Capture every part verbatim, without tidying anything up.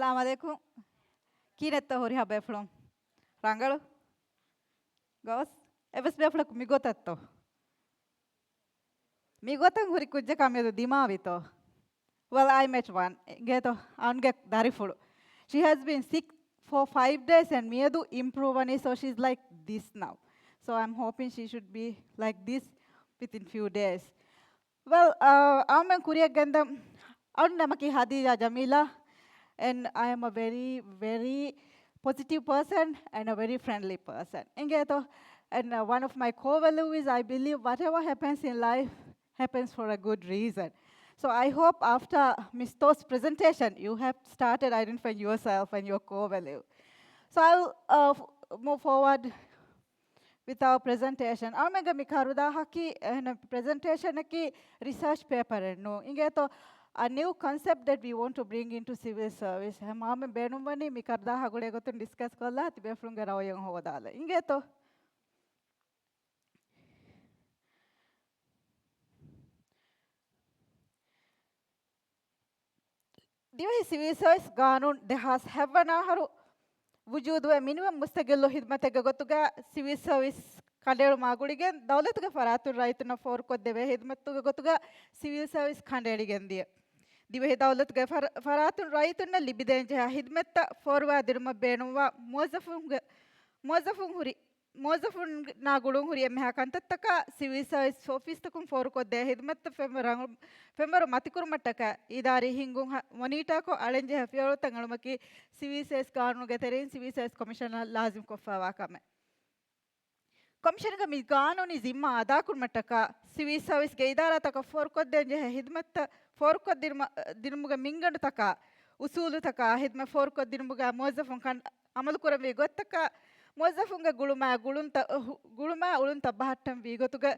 އައްސަލާމު ޢަލައިކުމް. ކިހިނެއްތޯ ހުރިހާ ބޭފުޅުން؟ ރަނގަޅު؟ ގޯސް؟ އެއްވެސް ބޭފުޅަކު މިގޮތަށްތޯ؟ މިގޮތަށް ހުރި ކުއްޖަކާ މިއަދު ދިމާވިތޯ؟ Well, I met one. އިނގޭތޯ އަންގެ ދަރިފުޅު. She has been sick for five days and މިއަދު އިމްޕްރޫވް ވަނީ, so she's like this now. So I'm hoping she should be like this within few days. Well, އަ، އަޅުމެން ކުރިއަށް ގެންދަން. އަޅުގެ ނަމަކީ ހަދީޖާ ޖަމީލާ. And I am a very, very positive person and a very friendly person. އިނގޭތޯ؟ And, uh, one of my core value is I believe whatever happens in life happens for a good reason. So I hope after Miss To's presentation, you have started identifying yourself and your core value. So I'll, uh, f-, move forward with our presentation. އަޅުމެންގެ މި ކަރުދާހަކީ، އެހެން ޕްރެޒެންޓޭޝަނަކީ ރިސާޗް ޕޭޕަރެއް ނޫން. އިނގޭތޯ، a new concept that we want to bring into civil service. އެހެން އަޅުމެން ބޭނުންވަނީ މި ކަރުދާހާ ގުޅޭ ގޮތުން ޑިސްކަސް ކޮށްލާ ތިބޭފުޅުންގެ ރައުޔުން ހޯދާލަން. އިނގޭތޯ؟ ދިވެހި ސިވިލް ސަރވިސް ގާނޫނު ދެހާސް ހަތްވަނަ އަހަރު ވުޖޫދުވެ، މިނިވަން މުސްތަގިއްލު ހިދުމަތެއްގެ ގޮތުގަ ސިވިލް ސަރވިސް ކަނޑައެޅުމާ ގުޅިގެން، ދައުލަތުގެ ފަރާތުން ރައްޔިތުންނަށް ފޯރުކޮށްދެވޭ ހިދުމަތުގެ ގޮތުގަ ސިވިލް ސަރވިސް ކަނޑައެޅިގެން ދިޔަ. ދިވެހި ދައުލަތުގެ ފަރ-، ފަރާތުން ރައްޔިތުންނަށް ލިބިދޭންޖެހޭ ހިދުމަތްތައް ފޯރުވާދިނުމަށް ބޭނުންވާ މުވައްޒަފުންގެ، މުވައްޒަފުން ހުރި މުވައްޒަފުންނާ ގުޅުން ހުރި އެންމެހާ ކަންތައްތަކާ ސިވިލް ސަރވިސް އޮފީސްތަކުން ފޯރުކޮށްދޭ ހިދުމަތްތައް ފެންވަރު ރަނގަޅު-، ފެންވަރު މަތިކުރުމަށްޓަކާ އިދާރީ ހިންގުން ހަ-، މޮނީޓާކޮށް އަޅަންޖެހޭ ފިޔަވަޅުތައް އެޅުމަކީ ސިވިލް ސަރވިސް ގާނޫނުގެ ތެރެއިން ސިވިލް ސަރވިސް ކޮމިޝަނަށް ލާޒިމްކޮށްފައިވާ ކަމެއް. ކޮމިޝަނުގެ މި ގާނޫނީ ޒިންމާ އަދާކުރުމަށްޓަކާ ސިވިލް ސަރވިސްގެ އިދާރާތަކަށް ފޯރުކޮށްދޭންޖެހޭ ހިދުމަތްތައް ފޯރުކޮށްދިނުމަ-، ދިނުމުގެ މިންގަނޑުތަކާ، އުސޫލުތަކާ، ހިދުމަތް ފޯރުކޮށްދިނުމުގަ މުވައްޒަފުން ކަން-، އަމަލުކުރަންވީ ގޮތްތަކާ، މުވައްޒަފުންގެ ގުޅުމާ ގުޅުންތައް، ހު-، ގުޅުމާ އުޅުންތައް ބަހައްޓަންވީ ގޮތުގެ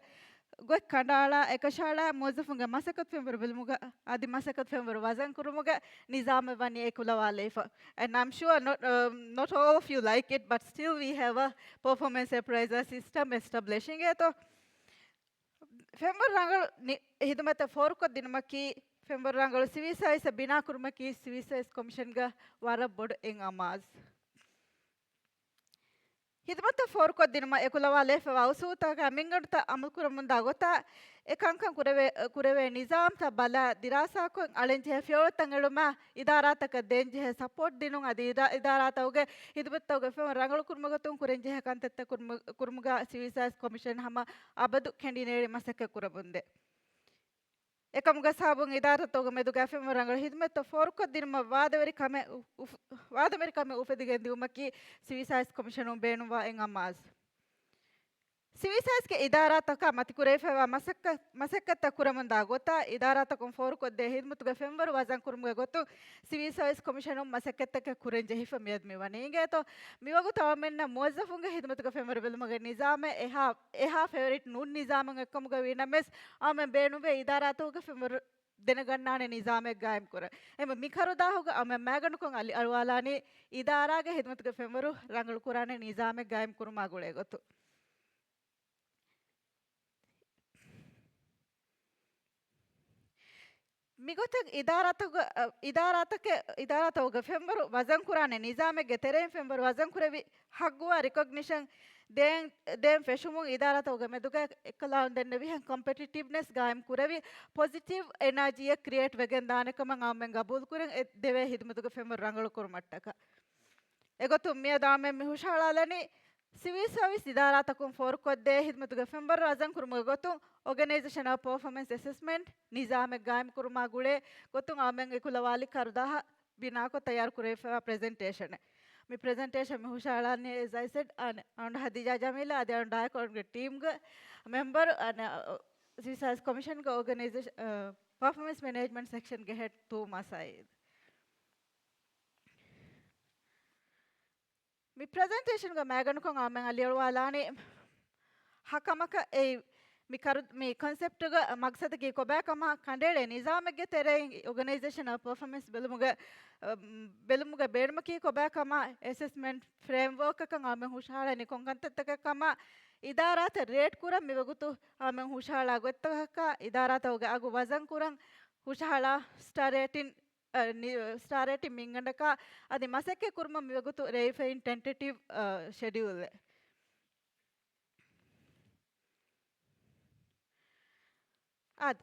ގޮތް ކަނޑައަޅާ، އެކަށައަޅާ، މުވައްޒަފުންގެ މަސައްކަތު ފެންވަރު ބެލުމުގަ، އަދި މަސައްކަތު ފެންވަރު ވަޒަންކުރުމުގަ ނިޒާމެއް ވަނީ އެކުލަވާލައިފަ. And I'm sure not, um, not all of you like it, but still we have a performance appraisal system established. އިނގޭތޯ؟ ފެންވަރު ރަނގަޅު ނި-، ހިދުމަތަށް ފޯރުކޮށްދިނުމަކީ، ފެންވަރު ރަނގަޅު ސިވިލް ސަރވިސްއެއް ބިނާކުރުމަކީ، ސިވިލް ސަރވިސް ކޮމިޝަންގެ ވަރަށް ބޮޑު އެއް އަމާޒު. ހިދުމަތަށް ފޯރުކޮށްދިނުމަށް އެކުލަވާލައިފައިވާ އުސޫލުތަކާ މިންގަނޑުތައް އަމަލުކުރަމުންދާ ގޮތާ، އެ ކަންކަން ކުރެވޭ، ކުރެވޭ ނިޒާމްތައް ބަލާ ދިރާސާކޮށް، އަޅެންޖެހޭ ފިޔަވަޅުތައް އެޅުމާ، އިދާރާތަކަށް ދޭންޖެހޭ ސަޕޯޓް ދިނުން އަދި އިދާ-، އިދާރާތަކުގެ ހިދުމަތްތަކުގެ ފެންވަރު ރަނގަޅުކުރުމުގެ ގޮތުން ކުރަންޖެހޭ ކަންތައްތައް ކުރުމު-، ކުރުމުގަ ސިވިލް ސަރވިސް ކޮމިޝަން ހަމަ އަބަދު ކެނޑިނޭޅި މަސައްކަތް ކުރަމުންދޭ. އެކަމުގެ ސަބަބުން އިދާރާތަކުގެ މެދުގަ ފެންވަރު ރަނގަޅު ހިދުމަތްތައް ފޯރުކޮށްދިނުމަށް ވާދަވެރި ކަމެއް އު-، އުފް-، ވާދަވެރި ކަމެއް އުފެދިގެން ދިއުމަކީ ސިވިލް ސަރވިސް ކޮމިޝަނުން ބޭނުންވާ އެއް އަމާޒު. ސިވިލް ސަރވިސްގެ އިދާރާތަކާ މަތިކުރެވިފައިވާ މަސައްކަ-، މަސައްކަތްތައް ކުރަމުންދާ ގޮތާ، އިދާރާތަކުން ފޯރުކޮށްދޭ ހިދުމަތުގެ ފެންވަރު ވަޒަންކުރުމުގެ ގޮތުން ސިވިލް ސަރވިސް ކޮމިޝަނުން މަސައްކަތްތަކެއް ކުރަން ޖެހިފަ މިއަދު މި ވަނީ. އިނގޭތޯ، މިވަގުތު އަޅަމެންނަށް މުވައްޒަފުންގެ ހިދުމަތުގެ ފެންވަރު ބެލުމުގެ ނިޒާމެއް އެހާ، އެހާ ފޭވަރިޓް ނޫން ނިޒާމެއް އެއްކަމުގަ ވީނަމަވެސް، އަޅަމެން ބޭނުންވޭ އިދާރާތަކުގެ ފެންވަރު ދެނެގަންނާނެ ނިޒާމެއް ގާއިމްކުރަން. އެހެންވެ، މި ކަރުދާހުގަ އަޅަމެން މައިގަނޑުކޮށް އަލިއަޅުވާލާނީ އިދާރާގެ ހިދުމަތުގެ ފެންވަރު ރަނގަޅުކުރާނެ ނިޒާމެއް ގާއިމްކުރުމާ ގުޅޭ ގޮތުން. މިގޮތަށް އިދާރާތަކުގަ-، އަ، އިދާރާތަކެއް، އިދާރާތަކުގެ ފެންވަރު ވަޒަންކުރާނެ ނިޒާމެއްގެ ތެރެއިން ފެންވަރު ވަޒަންކުރެވި ހައްގުވާ ރިކޮގްނިޝަން ދޭން، ދޭން ފެށުމުން އިދާރާތަކުގެ މެދުގަ އެއްކަލާނގެ ދެންނެވިހެން ކޮމްޕެޓިޓިވްނެސް ގާއިމް ކުރެވި، ޕޮޒިޓިވް އެނާޖީއެއް ކްރިއޭޓް ވެގެން ދާނެ ކަމަށް އަޅަމެން ގަބޫލުކުރަން އެ ދެވޭ ހިދުމަތުގެ ފެންވަރު ރަނގަޅު ކުރުމަށްޓަކާ. އެގޮތުން މިއަދު އަޅަމެން މި ހުށަހަޅާލަނީ، ސިވިލް ސަރވިސް އިދާރާތަކުން ފޯރުކޮށްދޭ ހިދުމަތުގެ ފެންވަރު ވަޒަންކުރުމުގެ ގޮތުން އޯގަނައިޒޭޝަނަލް ޕަރފޯމަންސް އެސެސްމަންޓް ނިޒާމެއް ގާއިމްކުރުމާ ގުޅޭ ގޮތުން އަޅަމެން އެކުލަވާލި ކަރުދާހަށް ބިނާކޮށް ތައްޔާރުކުރެވިފައިވާ ޕްރެޒެންޓޭޝަނެއް. މި ޕްރެޒެންޓޭޝަން މި ހުށަހަޅާނީ، as I said، އަން-، އަން ހަދީޖާ ޖަމީލާ އަދި އަން ޑާއިކޮންގެ ޓީމްގެ މެމްބަރު، އަން، ސިވިލް ސަރވިސް ކޮމިޝަންގެ އޯގަނައިޒޭޝަން، އަ، ޕަރފޯމަންސް މެނޭޖްމަންޓް ސެކްޝަންގެ ހެޑް ތޫމާ ސައީދު. މި ޕްރެޒެންޓޭޝަންގެ މައިގަނޑުކޮށް އަޅަމެން އަލިއަޅުވާލާނީ ހަ ކަމަކަށް އެއީ، މި ކަރު-، މި ކޮންސެޕްޓުގެ މަގްސަދަކީ ކޮބާކަމާ، ކަނޑައެޅޭ ނިޒާމެއްގެ ތެރެއިން އޯގަނައިޒޭޝަނަލް ޕަރފޯމަންސް ބެލުމުގެ، އަ، ބެލުމުގެ ބޭނުމަކީ ކޮބާކަމާ، އެސެސްމަންޓް ފްރޭމްވޯކަކަށް އަޅަމެން ހުށަހަޅަނީ ކޮން ކަންތައްތަކެއް ކަމާ، އިދާރާތައް ރޭޓް ކުރަން މިވަގުތު އަޅަމެން ހުށަހަޅާ ގޮތްތަކަކާ، އިދާރާތަކުގެ އަގު ވަޒަން ކުރަން ހުށަހަޅާ ސްޓާ ރޭޓިން އަ، ނި-، ސްޓާރ ރޭޓިން މިންގަނޑަކާ އަދި މަސައްކަތް ކުރުމަށް މިވަގުތު ރޭވިފައި އިން ޓެންޓެޓިވް، އަ، ޝެޑިއުލްއެއް. އާދެ،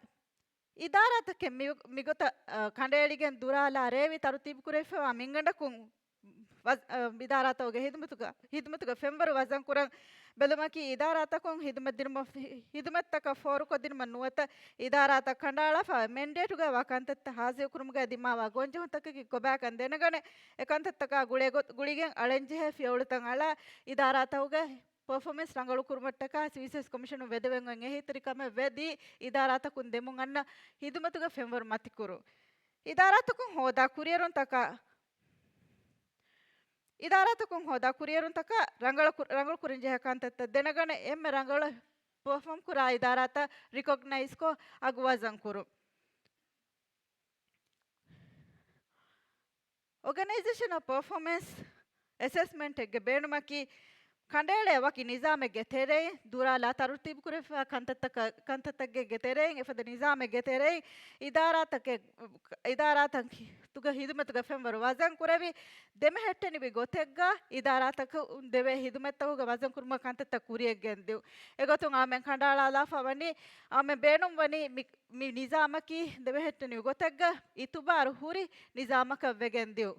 އިދާރާތަކެއް މި-، މިގޮތަށް، އަ، ކަނޑައެޅިގެން ދުރާލާ ރޭވި ތަރުތީބު ކުރެވިފައިވާ މިންގަނޑަކުން ވަޒް-، އަ، އިދާރާތަކުގެ ހިދުމަތުގަ-، ހިދުމަތުގެ ފެންވަރު ވަޒަން ކުރަން ބެލުމަކީ އިދާރާތަކުން ހިދުމަތް ދިނުމަށް-، ހި-، ހިދުމަތްތަކަށް ފޯރުކޮށްދިނުމަށް ނުވަތަ އިދާރާތައް ކަނޑައަޅާފަ މެންޑޭޓުގައިވާ ކަންތައްތައް ހާސިލްކުރުމުގައި ދިމާވާ ގޮންޖެހުންތަކަކީ ކޮބާކަން ދެނެގަނެ، އެކަންތައްތަކާ ގުޅޭ ގޮ-، ގުޅިގެން އަޅަންޖެހޭ ފިޔަވަޅުތައް އަޅާ އިދާރާތަކުގެ ޕަރފޯމެންސް ރަނގަޅުކުރުމަށްޓަކާ ސިވިލް ސަޕްލައިސް ކޮމިޝަނުން ވެދެވެން އޮތް އެހީތެރިކަމެއް ވެދީ، އިދާރާތަކުން ދެމުން އަންނަ ހިދުމަތުގެ ފެންވަރު މަތިކުރުން. އިދާރާތަކުން ހޯދާ ކުރިއެރުންތަކާ، އިދާރާތަކުން ހޯދާ ކުރިއެރުންތަކާ ރަނގަޅަކު-، ރަނގަޅު ކުރަންޖެހޭ ކަންތައްތައް ދެނެގަނެ، އެންމެ ރަނގަޅަށް ޕަރފޯމް ކުރާ އިދާރާތައް ރިކޮގްނައިޒްކޮށް އަގު ވަޒަން ކުރުން. އޯގަނައިޒޭޝަނަލް ޕަރފޯމެންސް އެސެސްމަންޓެއްގެ ބޭނުމަކީ، ކަނޑައެޅޭ ވަކި ނިޒާމެއްގެ ތެރެއިން ދުރާލާ ތަރުތީބުކުރެވިފާ ކަންތައްތަކަށް، ކަންތައްތަކެއްގެ ތެރެއިން، އެފަދަ ނިޒާމެއްގެ ތެރެއިން އިދާރާތަކެއް، އިދާރާތަކުގެ ހިދުމަތުގެ ފެންވަރު ވަޒަން ކުރެވި، ދެމެހެއްޓެނިވި ގޮތެއްގަ އިދާރާތަކުން ދެވޭ ހިދުމަތްތަކުގެ ވަޒަން ކުރުމަށް ކަންތައްތައް ކުރިޔަށް ގެންދިއު. އެގޮތުން އާމެން ކަނޑައަޅާލާފަ ވަނީ، އާމެން ބޭނުން ވަނީ މި މި ނިޒާމަކީ ދެމެހެއްޓެނިވި ގޮތެއްގަ އިތުބާރު ހުރި ނިޒާމަކަށް ވެގެން ދިއު.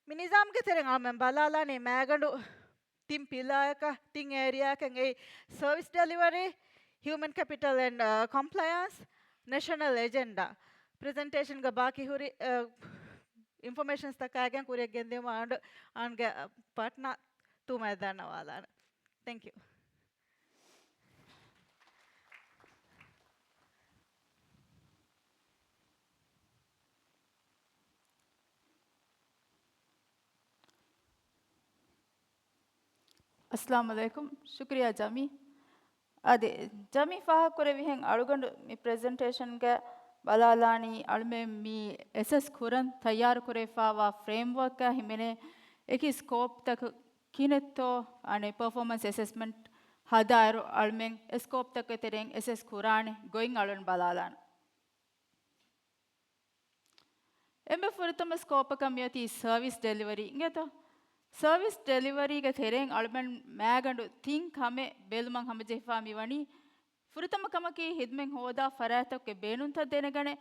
މި ނިޒާމްގެ ތެރެއިން އަޅުމެން ބަލާލާނީ މައިގަނޑު ތިން ޕިލާއަކަށް، ތިން އޭރިއާއަކަށް އެއީ ސަރވިސް ޑެލިވަރީ، ހިއުމަން ކެޕިޓަލް އެންޑް، އަ، ކޮމްޕްލަޔަންސް، ނޭޝަނަލް އެޖެންޑާ. ޕްރެޒެންޓޭޝަންގެ ބާކީ ހުރި، އަ، އިންފޮމޭޝަންސްތަކާގެން ކުރިޔަށް ގެންދިއުމަށް އަންޑް އާންގެ، އަ، ޕާޓްނާ ތޫމައަށް ދަންނަވާލާނެ. ތެންކް ޔޫ. އައްސަލާމު ޢަލައިކުމް. ޝުކުރިއްޔާ ޖަމީ. އަދި ޖަމީ ފާހަގަކުރެއްވިހެން އަޅުގަނޑު މި ޕްރެޒެންޓޭޝަންގަ ބަލާލާނީ އަޅުމެން މި އެސެސް ކުރަން ތައްޔާރުކުރެވިފާވާ ފްރޭމްވަރކާ ހިމެނޭ އެކި ސްކޯޕްތަކު ކިހިނެއްތޯ އަނެއް ޕަރފޯމަންސް އެސެސްމަންޓް ހަދާއިރު އަޅުމެން އެ ސްކޯޕްތަކުގެ ތެރެއިން އެސެސް ކުރާނެ ގޮތް އަޅުން ބަލާލާނެ. އެންމެ ފުރަތަމަ ސްކޯޕަކަށް މިއޮތީ ސަރވިސް ޑެލިވަރީ އިނގޭތޯ؟ ސަރވިސް ޑެލިވަރީގެ ތެރެއިން އަޅުމެން މައިގަނޑު ތިން ކަމެއް ބެލުމަށް ހަމަޖެހިފާ މިވަނީ. ފުރަތަމަ ކަމަކީ ހިދުމަތް ހޯދާ ފަރާތްތަކުގެ ބޭނުންތައް ދެނެގަނެ،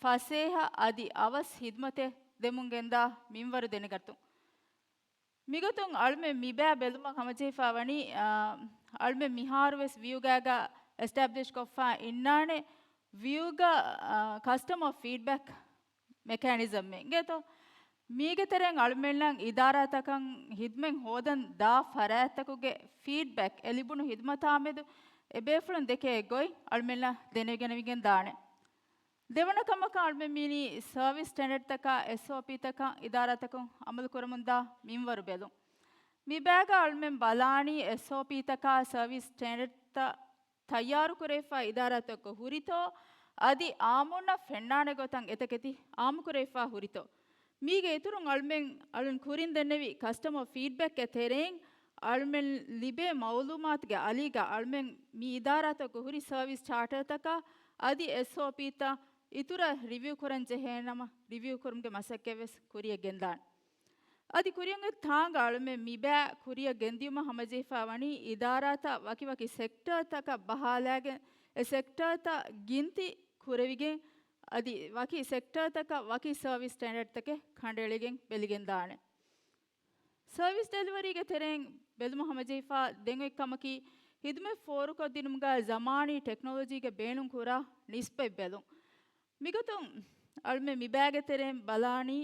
ފަސޭހަ އަދި އަވަސް ހިދުމަތެއް ދެމުން ގެންދާ މިންވަރު ދެނެގަތުން. މިގޮތުން އަޅުމެން މިބައި ބެލުމަށް ހަމަޖެހިފާ ވަނީ، އާ، އަޅުމެން މިހާރުވެސް ވިއުގައިގަ އެސްޓެބްލިޝް ކޮށްފާ އިންނާނެ ވިއުގަ، އާ، ކަސްޓަމަރ ފީޑްބެކް މެކޭނިޒަމް އިނގޭތޯ؟ މީގެ ތެރެއިން އަޅުމެންނަށް އިދާރާތަކަށް ހިދުމަތް ހޯދަން ދާ ފަރާތްތަކުގެ ފީޑްބެކް އެ ލިބުނު ހިދުމަތާމެދު އެ ބޭފުޅުން ދެކޭ ގޮތް އަޅުމެންނަށް ދެނެގަނެވިގެން ދާނެ. ދެވަނަ ކަމަކަށް އަޅުމެން މިނީ ސަރވިސް ސްޓޭންޑަޑްތަކާ އެސްއޯޕީތަކަށް އިދާރާތަކުން އަމަލު ކުރަމުންދާ މިންވަރު ބެލުން. މިބައިގަ އަޅުމެން ބަލާނީ އެސްއޯޕީތަކާ ސަރވިސް ސްޓޭންޑަޑްތައް ތައްޔާރުކުރެވިފާ އިދާރާތަކަށް ހުރިތޯ، އަދި އާއްމުންނަށް ފެންނާނެ ގޮތަށް އެތަކެތި އާއްމުކުރެވިފާ ހުރިތޯ. މީގެ އިތުރުން އަޅުމެން އަޅުން ކުރިން ދެންނެވި ކަސްޓަމަރ ފީޑްބެކްގެ ތެރެއިން އަޅުމެން ލިބޭ މައުލޫމާތުގެ އަލީގަ އަޅުމެން މި އިދާރާތަކު ހުރި ސަރވިސް ޗާޓަރތަކާ އަދި އެސްއޯޕީތައް އިތުރަށް ރިވިއު ކުރަން ޖެހޭނަމަ، ރިވިއު ކުރުމުގެ މަސައްކަތްވެސް ކުރިޔަށް ގެންދާނެ. އަދި ކުރިއަށް އޮތް ތާނގަ އަޅުމެން މިބައި ކުރިއަށް ގެންދިޔުމަށް ހަމަޖެހިފާ ވަނީ އިދާރާތައް ވަކި ވަކި ސެކްޓަރތަކަށް ބަހާލާގެން، އެ ސެކްޓަރތައް ގިންތި ކުރެވިގެން، އަދި ވަކި ސެކްޓަރތަކަށް ވަކި ސަރވިސް ސްޓޭންޑަޑްތަކެއް ކަނޑައެޅިގެން ބެލިގެންދާނެ. ސަރވިސް ޑެލިވަރީގެ ތެރެއިން ބެލުމަށް ހަމަޖެހިފާ ދެން އޮތް ކަމަކީ، ހިދުމަތް ފޯރުކޮށްދިނުމުގަ ޒަމާނީ ޓެކްނޮލޮޖީގެ ބޭނުން ކުރާ ނިސްބަތް ބެލުން. މިގޮތުން އަޅުމެން މިބައިގެ ތެރެއިން ބަލާނީ،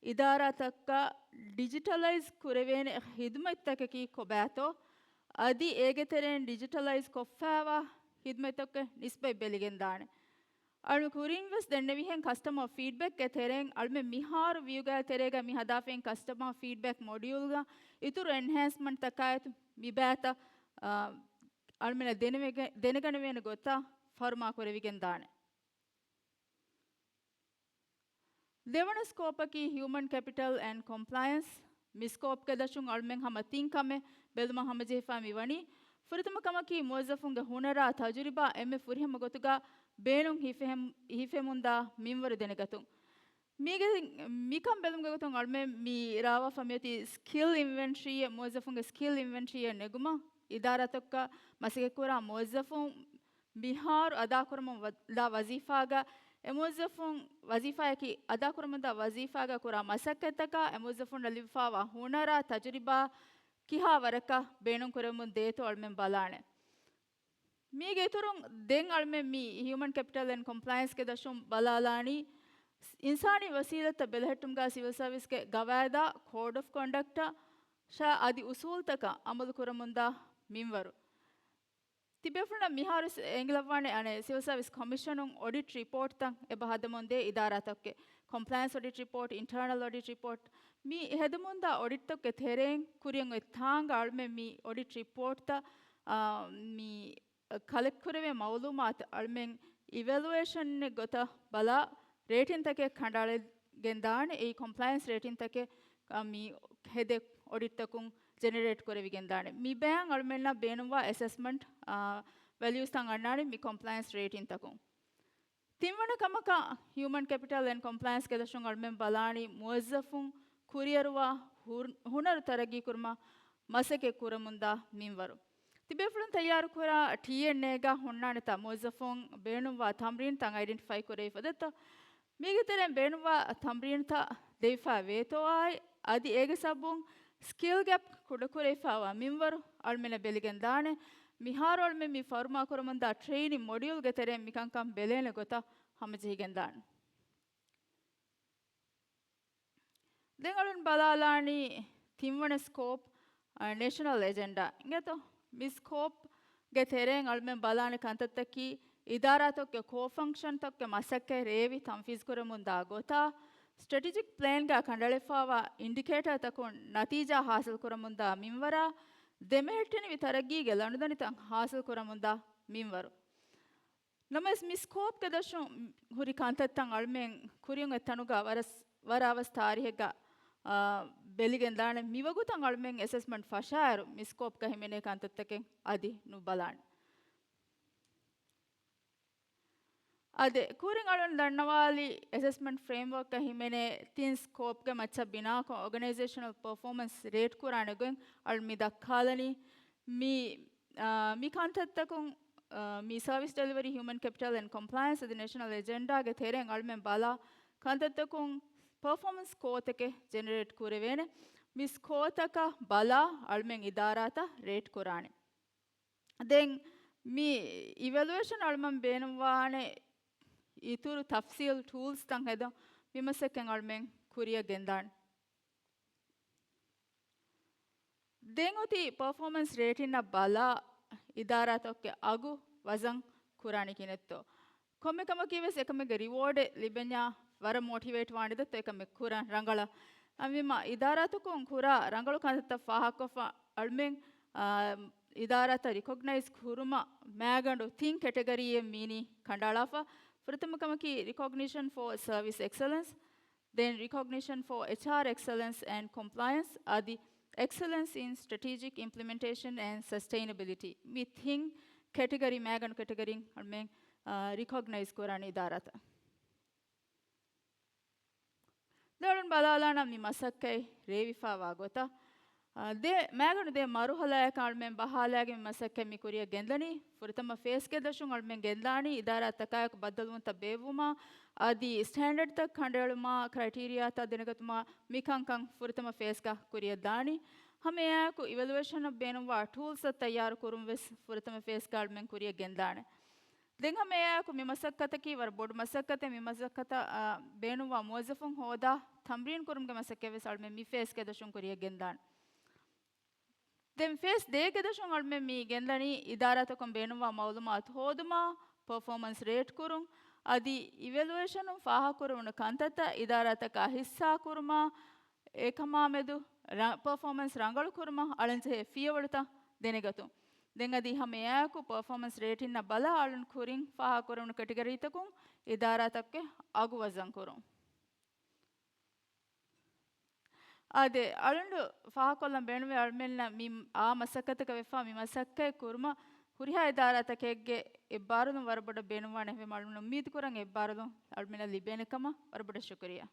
އިދާރާތަކަށް ޑިޖިޓަލައިޒް ކުރެވޭނެ ހިދުމަތްތަކަކީ ކޮބާތޯ؟ އަދި އޭގެ ތެރެއިން ޑިޖިޓަލައިޒް ކޮށްފާވާ ހިދުމަތްތަކުގެ ނިސްބަތް ބެލިގެންދާނެ. އަޅު ކުރިން ވެސް ދެންނެވިހެން ކަސްޓަމަރ ފީޑްބެކްގެ ތެރެއިން އަޅުމެން މިހާރު ވިއުގައި ތެރޭގަ މި ހަދާފައި ކަސްޓަމަރ ފީޑްބެކް މޮޑިއުލްގަ އިތުރު އެންހޭންސްމަންޓްތަކާއި މިބައިތައް، އާ، އަޅުމެންނަށް ދެނެވެގެ-، ދެނެގަނެވޭނެ ގޮތަށް ފަރުމާ ކުރެވިގެން ދާނެ. ދެވަނަ ސްކޯޕަކީ ހިއުމަން ކެޕިޓަލް އެންޑް ކޮމްޕްލަޔަންސް. މި ސްކޯޕްގެ ދަށުން އަޅުމެން ހަމަ ތިން ކަމެއް ބެލުމަށް ހަމަޖެހިފާ މިވަނީ. ފުރަތަމަ ކަމަކީ މުވައްޒަފުންގެ ހުނަރާ ތަޖުރިބާ އެންމެ ފުރިހަމަ ގޮތުގަ ބޭނުން ހިފެހެމު-، ހިފެމުންދާ މިންވަރު ދެނެގަތުން. މީގެ މިކަން ބެލުމުގެ ގޮތުން އަޅުމެން މި ރާވާފަ މިއޮތީ ސްކިލް އިންވެންޓްރީއެއް، މުވައްޒަފުންގެ ސްކިލް އިންވެންޓްރީއެއް ނެގުމަށް. އިދާރާތަކަށް މަސައްކަތްކުރާ މުވައްޒަފުން މިހާރު އަދާކުރަމުން ވަ-، ދާ ވަޒީފާގަ އެ މުވައްޒަފުން ވަޒީފާއަކީ އަދާކުރަމުންދާ ވަޒީފާގަ ކުރާ މަސައްކަތްތަކާ އެ މުވައްޒަފުންނަށް ލިބިފާވާ ހުނަރާ ތަޖުރިބާ ކިހާ ވަރަކަށް ބޭނުންކުރެވެމުން ދޭތޯ އަޅުމެން ބަލާނެ. މީގެ އިތުރުން ދެން އަޅުމެން މި ހިއުމަން ކެޕިޓަލް އެންޑް ކޮމްޕްލަޔަންސްގެ ދަށުން ބަލާލާނީ، އިންސާނީ ވަސީލަތްތައް ބެލެހެއްޓުމުގަ ސިވިލް ސަރވިސްގެ ގަވާއިދާ، ކޯޑް އޮފް ކޮންޑަކްޓަށާ އަދި އުސޫލްތަކަށް އަމަލު ކުރަމުންދާ މިންވަރު. ތިބޭފުޅުންނަށް މިހާރު އެނގިލައްވާނެ އަނެއް ސިވިލް ސަރވިސް ކޮމިޝަނުން އޮޑިޓް ރިޕޯޓްތައް އެބަ ހަދަމުންދޭ އިދާރާތަކުގެ ކޮމްޕްލަޔަންސް އޮޑިޓް ރިޕޯޓް، އިންޓަރނަލް އޮޑިޓް ރިޕޯޓް، މި ހެދުމުންދާ އޮޑިޓްތަކުގެ ތެރެއިން ކުރިއަށް އޮތް ތާނގަ އަޅުމެން މި އޮޑިޓް ރިޕޯޓްތައް، އާ، މި ކަލެކްޓް ކުރެވޭ މައުލޫމާތު އަޅުމެން އިވެލުއޭޝަނެއް ގޮތަށް ބަލާ، ރޭޓިންތަކެއް ކަނޑައަޅައިގެން ދާނެ. އެއީ ކޮމްޕްލަޔަންސް ރޭޓިންތަކެއް، އާ، މި ހެދޭ އޮޑިޓްތަކުން ޖެނެރޭޓް ކުރެވިގެން ދާނެ. މި ބަޔަށް އަޅުމެންނަށް ބޭނުންވާ އެސެސްމަންޓް، އާ، ވެލިއުސްތައް އަންނާނެ މި ކޮމްޕްލަޔަންސް ރޭޓިންތަކުން. ތިންވަނަ ކަމަކަށް، ހިއުމަން ކެޕިޓަލް އެންޑް ކޮމްޕްލަޔަންސްގެ ދަށުން އަޅުމެން ބަލާނީ މުވައްޒަފުން ކުރިއަރުވާ ހުރ-، ހުނަރު ތަރައްގީކުރުމަށް މަސައްކަތް ކުރަމުންދާ މިންވަރު. ތިބޭފުޅުން ތައްޔާރުކުރާ ޓީއެންއޭގަ ހުންނާނެތާ މުވައްޒަފުން ބޭނުންވާ ތަމްރީންތައް އައިޑެންޓިފައި ކުރެވިފަ ދެއްތޯ؟ މީގެ ތެރެއިން ބޭނުންވާ ތަމްރީންތައް ދެވިފަ ވޭތޯއާއި، އަދި އޭގެ ސަބަބުން ސްކިލް ގެޕް ކުޑަކުރެވިފައިވާ މިންވަރު އަޅުމެންނަށް ބެލިގެން ދާނެ. މިހާރު އަޅުމެން މި ފަރުމާކުރަމުންދާ ޓްރެއިނިން މޮޑިއުލްގެ ތެރެއިން މިކަންކަން ބެލޭނެ ގޮތަށް ހަމަޖެހިގެން ދާނެ. ދެން އަޅުން ބަލާލާނީ ތިންވަނަ ސްކޯޕް، އަ، ނޭޝަނަލް އެޖެންޑާ އިނގޭތޯ؟ މި ސްކޯޕްގެ ތެރެއިން އަޅުމެން ބަލާނެ ކަންތައްތަކީ، އިދާރާތަކުގެ ކޯ ފަންކްޝަންތަކުގެ މަސައްކަތް ރޭވި ތަންފީޒުކުރަމުންދާ ގޮތާ، ސްޓްރެޓެޖިކް ޕްލޭންގަ ކަނޑައެޅިފައިވާ އިންޑިކޭޓަރތަކުން ނަތީޖާ ހާސިލްކުރަމުންދާ މިންވަރާ، ދެމެހެއްޓެނިވި ތަރައްގީގެ ލަނޑުދަނޑިތައް ހާސިލްކުރަމުންދާ މިންވަރު. ނަމަވެސް، މި ސްކޯޕްގެ ދަށުން ހުރި ކަންތައްތައް އަޅުމެން ކުރިއަށް އޮތް ތަނުގަ ވަރަސް-، ވަރަށް އަވަސް ތާރީހެއްގަ، އާ، ބެލިގެން ދާނެ. މިވަގުތަށް އަޅުމެން އެސެސްމަންޓް ފަށާއިރު، މި ސްކޯޕްގަ ހިމެނޭ ކަންތައްތަކެއް އަދި ނުބަލާނެ. އާދެ، ކުރިން އަޅުން ދަންނަވާލި އެސެސްމަންޓް ފްރޭމްވަރކްގަ ހިމެނޭ ތިން ސްކޯޕްގެ މައްޗަށް ބިނާކޮށް، އޯގަނައިޒޭޝަނަލް ޕަރފޯމަންސް ރޭޓް ކުރާނެ ގޮތް އަޅުން މި ދައްކާލަނީ. މި، އާ، މި ކަންތައްތަކުން، އާ، މި ސަރވިސް ޑެލިވަރީ، ހިއުމަން ކެޕިޓަލް އެންޑް ކޮމްޕްލަޔަންސް އަދި ނޭޝަނަލް އެޖެންޑާގެ ތެރެއިން އަޅުމެން ބަލާ ކަންތައްތަކުން ޕަރފޯމަންސް ސްކޯތަކެއް ޖެނެރޭޓް ކުރެވޭނެ. މި ސްކޯތަކަށް ބަލާ އަޅުމެން އިދާރާތައް ރޭޓް ކުރާނެ. ދެން މި އިވެލުއޭޝަން އަޅުމަން ބޭނުންވާނެ އިތުރު ތަފްސީލް ޓޫލްސްތައް ހެދަން މި މަސައްކަތް އަޅުމެން ކުރިއަށް ގެންދާނެ. ދެން އޮތީ ޕަރފޯމަންސް ރޭޓިންއަށް ބަލާ އިދާރާތަކުގެ އަގު ވަޒަން ކުރާނީ ކިހިނެއްތޯ؟ ކޮންމެ ކަމަކީ ވެސް އެކަމެއްގެ ރިވޯޑެއް ލިބެންޏާ ވަރަށް މޯޓިވޭޓް ވާނެ ދެއްތޯ އެކަމެއް ކުރަން ރަނގަޅަށް. އަމިމަ އިދާރާތަކުން ކުރާ ރަނގަޅު ކަންތައްތައް ފާހަގަކޮށްފަ އަޅުމެން، އާ، އިދާރާތައް ރިކޮގްނައިޒް ކުރުމަށް މައިގަނޑު ތިން ކެޓަގަރީއެއް މީނީ ކަނޑައަޅާފަ. ފުރަތަމަ ކަމަކީ ރިކޮގްނިޝަން ފޯ ސަރވިސް އެކްސެލެންސް، ދެން ރިކޮގްނިޝަން ފޯ އެޗްއާރް އެކްސެލެންސް އެންޑް ކޮމްޕްލަޔަންސް އަދި އެކްސެލެންސް އިން ސްޓްރެޓެޖިކް އިމްޕްލިމެންޓޭޝަން އެންޑް ސަސްޓެއިނަބިލިޓީ. މި ތިން ކެޓަގަރީ، މައިގަނޑު ކެޓަގަރީން އަޅުމެން، އާ، ރިކޮގްނައިޒް ކުރާނެ އިދާރާތައް. ދެން އަޅުން ބަލާލާނަން މި މަސައްކަތް ރޭވިފައިވާ ގޮތަށް. އާ، ދެ، މައިގަނޑު ދެ މަރުހަލާއަކަށް އަޅުމެން ބަހާލައިގެން މި މަސައްކަތް މި ކުރިއަށް ގެންދަނީ. ފުރަތަމަ ފޭސްގެ ދަށުން އަޅުމެން ގެންދާނީ އިދާރާތަކާއެކު ބައްދަލުވުންތައް ބޭއްވުމާ، އަދި ސްޓޭންޑަޑްތައް ކަނޑައެޅުމާ، ކްރައިޓީރިއާތައް ދެނެގަތުމާ، މިކަންކަން ފުރަތަމަ ފޭސްގަ ކުރިއަށް ދާނީ. ހަމައެއާއެކު އިވެލުއޭޝަނަށް ބޭނުންވާ ޓޫލްސްތައް ތައްޔާރު ކުރުން ވެސް ފުރަތަމަ ފޭސްގަ އަޅުމެން ކުރިއަށް ގެންދާނެ. ދެން ހަމައެއާއެކު މި މަސައްކަތަކީ ވަރަށް ބޮޑު މަސައްކަތެއް. މި މަސައްކަތަށް، އާ، ބޭނުންވާ މުވައްޒަފުން ހޯދާ ތަމްރީން ކުރުމުގެ މަސައްކަތް ވެސް އަޅުމެން މި ފޭސްގެ ދަށުން ކުރިއަށް ގެންދާނެ. ދެން ފޭސް ދޭގެ ދަށުން އަޅުމެން މި ގެންދަނީ އިދާރާތަކުން ބޭނުންވާ މައުލޫމާތު ހޯދުމާ، ޕަރފޯމަންސް ރޭޓް ކުރުން، އަދި އިވެލުއޭޝަނުން ފާހަގަކުރެވުނު ކަންތައްތައް އިދާރާތަކާ ހިއްސާ ކުރުމާ، އެކަމާމެދު ރަ-، ޕަރފޯމަންސް ރަނގަޅު ކުރުމަށް އަޅަންޖެހޭ ފިޔަވަޅުތައް ދެނެގަތުން. ދެން އަދި ހަމައެއާއެކު ޕަރފޯމަންސް ރޭޓިންއަށް ބަލާ އަޅުން ކުރިން ފާހަގަކުރެވުނު ކެޓަގަރީތަކުން އިދާރާތަކުގެ އަގު ވަޒަން ކުރުން. އާދެ، އަޅުން ފާހަގަކޮށްލަން ބޭނުންވޭ އަޅުމެންނަށް މި އާ މަސައްކަތަކަށް ވެފާ މި މަސައްކަތް ކުރުމަށް ހުރިހާ އިދާރާތަކެއްގެ އެއްބާރުލުން ވަރަށް ބޮޑަށް ބޭނުންވާނެ. އެހެންވީމަ އަޅުމެން އުއްމީދު ކުރަން އެއްބާރުލުން އަޅުމެންނަށް ލިބޭނެ ކަމަށް. ވަރަށް ބޮޑަށް ޝުކުރިއްޔާ.